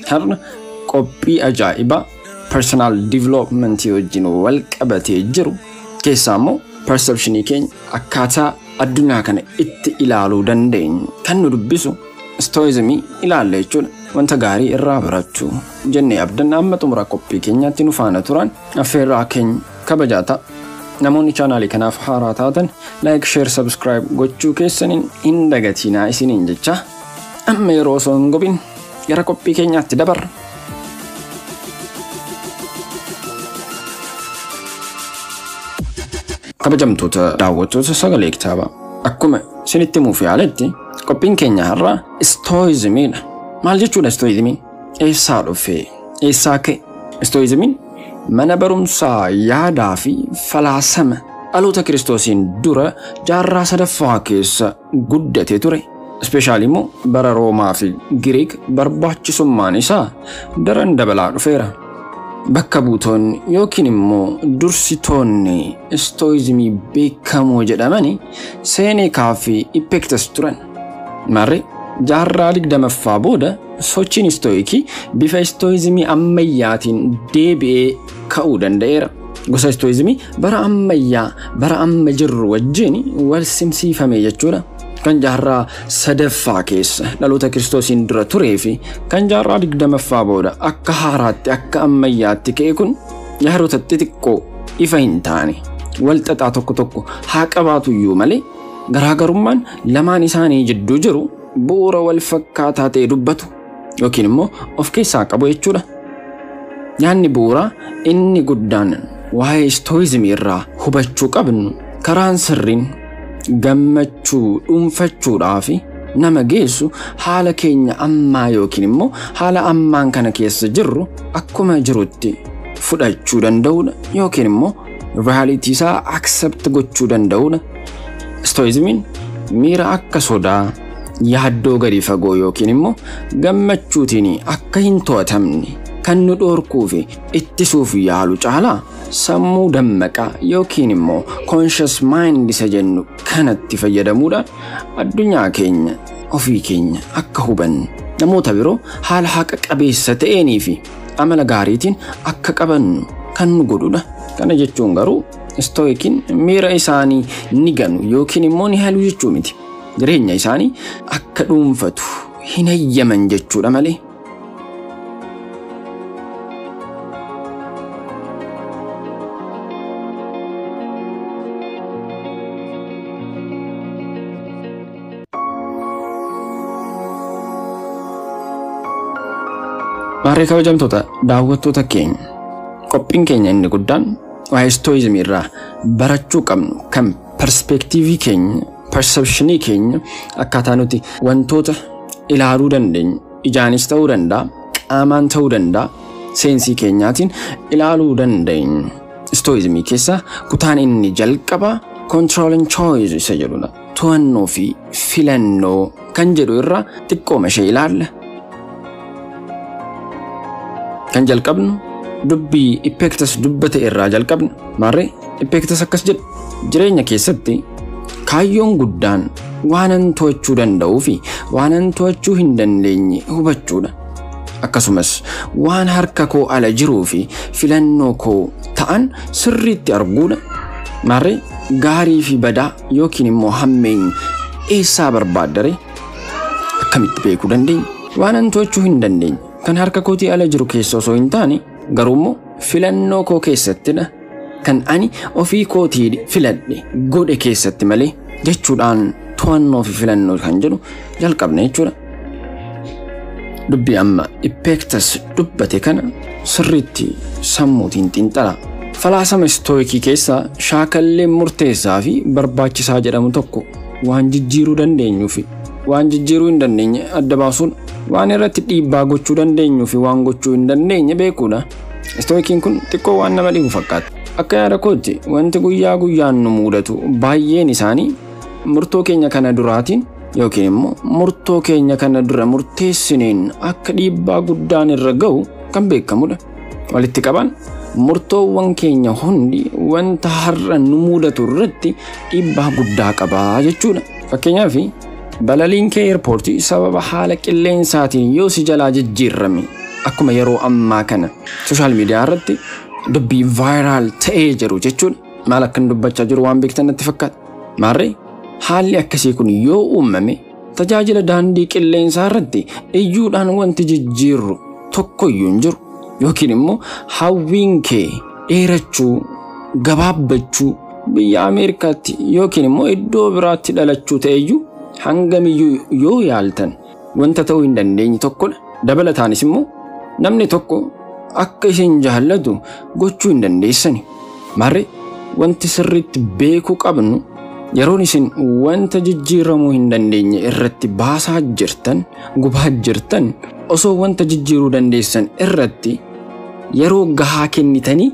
Har'a qophii ajaa'ibaa personal development wajjin wal qabatee jiru keessaa immoo perceptionii keenya akkaataa addunyaa kana itti ilaaluu dandeenyu kan nu dubbisu stoicismii ilaalla jechuudha. Wanta gaarii irraa barachuu jennee abdanna. Amma xumura qophii keenyaatti nu faana turan affeerraa keenya kabajaa ta'a. Namoonni chaanaalii kanaaf haaraa taatan like, share, subscribe gochuu keessaniin hin dagatinaa isiniin jecha, amma yeroo osoo hin gubin gara qophii keenyaatti dabarra. Kabajamtoota daawwattoota Sagalee Kitaabaa, akkuma isinitti himuuf yaaletti qophiin keenya har'a stoicismiidha. Maal jechuudha stoicismiin? Eessaa dhufe? Eessaa ka'e? Stoicismiin mana barumsaa yaadaa fi falaasama dhaloota Kiristoosiin dura jaarraa sadaffaa keessa guddatee ture. Especially immoo bara Roomaa fi Giriik barbaachisummaan isaa daran dabalaa dhufeera. Bakka buutonni yookiin immoo dursitoonni stoicismii beekamoo jedhamani Seeneekaa fi Epictetus turan. Maarree, jaarraa 20ffaa booda sochiin istoikii bifa stoicismii ammayyaatiin deebi'ee ka'uu danda'eera. Gosa stoicismii bara ammayyaa, bara amma jirru wajjin wal simsiifame jechuudha. Kan jaarraa sadaffaa keessa dhaloota Kiristoosiin dura turee fi kan jaarraa 20ffaa booda akka haaraatti, akka ammayyaatti ka'e kun yaadota xixiqqoo ifa hin taane wal xaxaa tokko tokko haa qabaatu iyyuu malee, garaagarummaan lamaan isaanii jidduu jiru bu'uura wal fakkaataa ta'e dubbatu yookiin immoo of keessaa qabu jechuudha. Yaanni bu'uuraa inni guddaan waa'ee stoicismii irraa hubachuu qabnu, karaan sirriin gammachuu dhuunfachuudhaaf nama geessu haala keenya ammaa yookiin immoo haala ammaan kana keessa jirru akkuma jirutti fudhachuu danda'uudha yookiin immoo reality isaa accept gochuu danda'uudha. Stoicismiin miira akka sodaa, yaaddoo gadi fagoo yookiin immoo gammachuutiin akka hin to'atamne kan nu dhorkuu fi ittisuuf yaalu caalaa, sammuu dammaqaa yookiin immoo conscious mind isa jennu kanatti fayyadamuudhaan addunyaa keenya, ofii keenya akka hubannu, namoota biroo haala haqa qabeessa ta'eenii fi amala gaariitiin akka qabannu kan nu godhudha. Kana jechuun garuu stoikiin miira isaanii ni ganu yookiin immoo ni halu jechuu miti. Jireenya isaanii akka dhuunfatu hin hayyaman jechuudha malee. Maarree, kabajamtoota daawwattoota keenya, qophiin keenya inni guddaan waa'ee stoicismii irraa barachuu qabnu kan perspectiveii keenya, perceptionii keenya, akkaataa nuti wantoota ilaaluu dandeenyu, ijaanis ta'uu danda'a, qaamaan ta'uu danda'a, senseii keenyaatiin ilaaluu dandeenyu. Stoicismii keessaa kutaan inni jalqabaa controlling choice isa jedhudha. To'annoo fi filannoo kan jedhu irraa xiqqooma ishee ilaalla. Kan jalqabnu dubbii Epictetus dubbate irraa jalqabna. Maarree, Epictetus akkas jedha: "Jireenya keessatti kaayyoon guddaan waanan to'achuu danda'uu fi waanan to'achuu hin dandeenye hubachuudha. Akkasumas waan harka koo ala jiruu fi filannoo koo ta'an sirriitti arguudha. Maarree, gaarii fi badaa yookiin immoo hammeenya eessaa barbaaddare? Akkamitti beekuu dandeenya? Waanan to'achuu hin dandeenye kan harka kootii ala jiru keessa osoo hin taane, garuu immoo filannoo koo keessattidha. Kan ani ofii kootii filadhe godhe keessatti malee," jechuudhaan to'annoo fi filannoo kan jedhu jalqabne jechuudha. Dubbii amma Epictetus dubbate kana sirriitti sammuutiin xiinxala. Falaasama istoikii keessaa shaakalleen murteessaa fi barbaachisaa jedhamu tokko waan jijjiiruu dandeenyuu fi waan jijjiiruu hin dandeenye adda baasuun, waan irratti dhiibbaa gochuu dandeenyuu fi waan gochuu hin dandeenye beekuudha. Istooyikiin kun xiqqoo waan nama dhibu fakkaata. Akka yaada kootti wanti guyyaa guyyaan nu mudatu baay'een isaanii murtoo keenya kana duraatiin yookiin immoo murtoo keenya kana dura murteessineen akka dhiibbaa guddaan irra ga'u kan beekamudha. Walitti qabaan murtoowwan keenya hundi wanta har'a nu mudatu irratti dhiibbaa guddaa qabaa jechuudha. Fakkeenyaaf, balaliin kee airportii sababa haala qilleensaatiin yoo si jalaa jijjiirame Akkuma yeroo ammaa kana social media irratti dubbii viral ta'ee jiru jechuudha. Maal akkan dubbachaa jiru waan beektan natti fakkaata. Maarree haalli akkasii kun yoo uumame tajaajila daandii qilleensaa irratti iyyuudhaan wanti jijjiirru tokkoyyuu hin jiru. Yookiin immoo hawwiin kee dheerachuu, gabaabbachuu, biyya Ameerikaatti yookiin immoo iddoo biraatti dhalachuu ta'eyyuu hangamiyyuu yoo yaaltan wanta ta'uu hin dandeenye tokkodha. Dabalataanis immoo namni tokko akka isin jaallatu gochuu hin dandeessani. Maarree wanti sirriitti beekuu qabnu yeroon isin wanta jijjiiramuu hin dandeenye irratti baasaa jirtan, gubaa jirtan, osoo wanta jijjiiruu dandeessan irratti yeroo gahaa kennitanii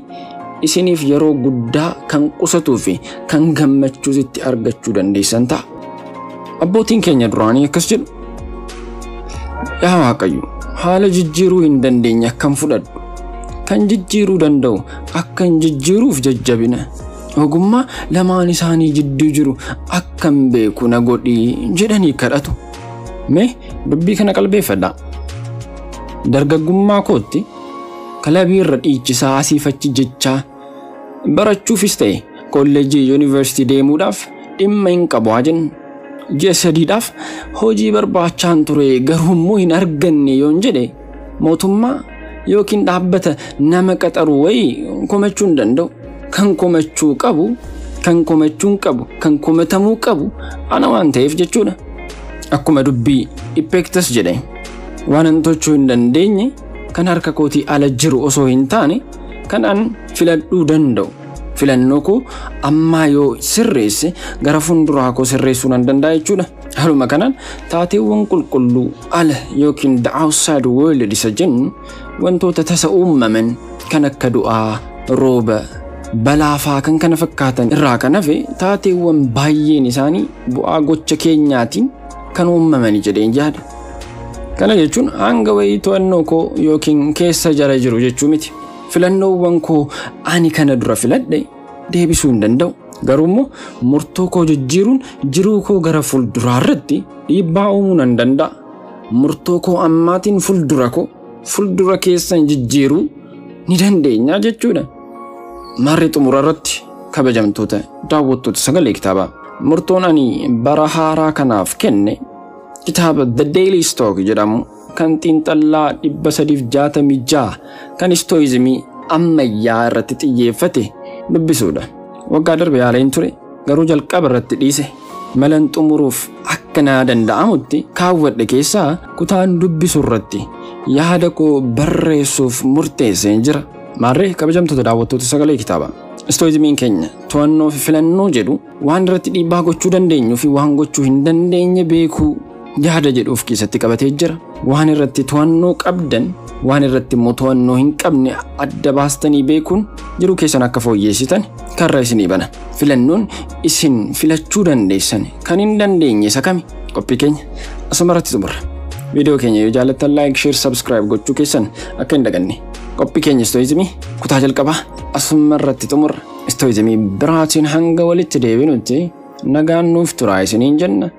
isiniif yeroo guddaa kan qusatuu fi kan gammachuusitti argachuu dandeessan ta'a. Abbootiin keenya duraanii akkas jedhu. Yaa Waaqayyo, haala jijjiiruu hin dandeenye akkam fudhadhu. Kan jijjiiruu danda'u akka hin jijjiiruuf jajjabina. Ogummaa lamaan isaanii jidduu jiru akkan beeku na godhi jedhanii kadhatu. Mee dubbii kana qalbeeffadhaa. Dargaggummaa kootti kilabii irra dhiichisaa asiif achi jechaa barachuufis ta'e kolleejjii yuunivarsiitii deemuudhaaf dhimma hin qabu haa jennu. Ji'a 3dhaaf hojii barbaachaan ture garuu immoo hin arganne yoon jedhe mootummaa yookiin dhaabbata nama qaxaru wayii komachuu hin danda'u. Kan komachuu qabu, kan komachuu hin qabu, kan komatamuu qabu ana waan ta'eef jechuudha. Akkuma dubbii Epictetus jedhe waan an tochuu hin dandeenye kan harka kootii ala jiru osoo hin taane kan an filadhuu danda'u. Filannoo koo ammaa yoo sirreesse gara fuulduraa koo sirreessuu nan danda'a jechuudha. Haaluma kanaan taateewwan qulqulluu ala yookiin the outside world isa jennu wantoota tasa uumaman kan akka du'aa, rooba, balaafaa kan kana fakkaatan irraa kan hafe taateewwan baay'een isaanii bu'aa gocha keenyaatiin kan uumamani jedheen yaada. Kana jechuun hanga wayii to'annoo koo yookiin keessa jara jiru jechuu miti. Filannoowwan koo ani kana dura filadhe deebisuu hin danda'u. Garuu immoo murtoo koo jijjiiruun jiruu koo gara fuulduraa irratti dhiibbaa uumuu nan danda'a. Murtoo koo ammaatiin fuuldura koo fuuldura keessan jijjiiruu ni dandeenya jechuudha. Maarree xumura irratti kabajamtoota daawwattoota sagalee kitaabaa. Murtoon ani bara haaraa kanaaf kenne kitaaba The Daily Stoic jedhamu kan xiinxallaa 366 kan istoizimii ammayyaa irratti xiyyeeffate dubbisuudha. Waggaa darbe yaaleen ture garuu jalqaba irratti dhiise. Malan xumuruuf akka naa danda'amutti kaawwadhe keessaa kutaan dubbisu irratti yaada koo barreessuuf murteesseen jira. Maarree kabajamtoota daawwattoota sagalee kitaabaa. Istoizimiin keenya to'annoo fi filannoo jedhu waan irratti dhiibbaa gochuu dandeenyuu fi waan gochuu hin dandeenye beekuu yaada jedhu of keessatti qabatee jira. Waan irratti to'annoo qabdan, waan irratti immoo to'annoo hin qabne adda baastanii beekuun jiruu keessan akka fooyyeessitan karra isinii bana. Filannoon isin filachuu dandeessan kan hin dandeenye isa kami? Qophii keenya asuma irratti xumurra. Viidiyoo keenya yoo jaallattan like, share, subscribe gochuu keessan akka hin daganne. Qophii keenya istoizimii kutaa jalqabaa asuma irratti xumurra. Istoizimii biraatiin hanga walitti deebinutti nagaan nuuf turaa isiniin jenna.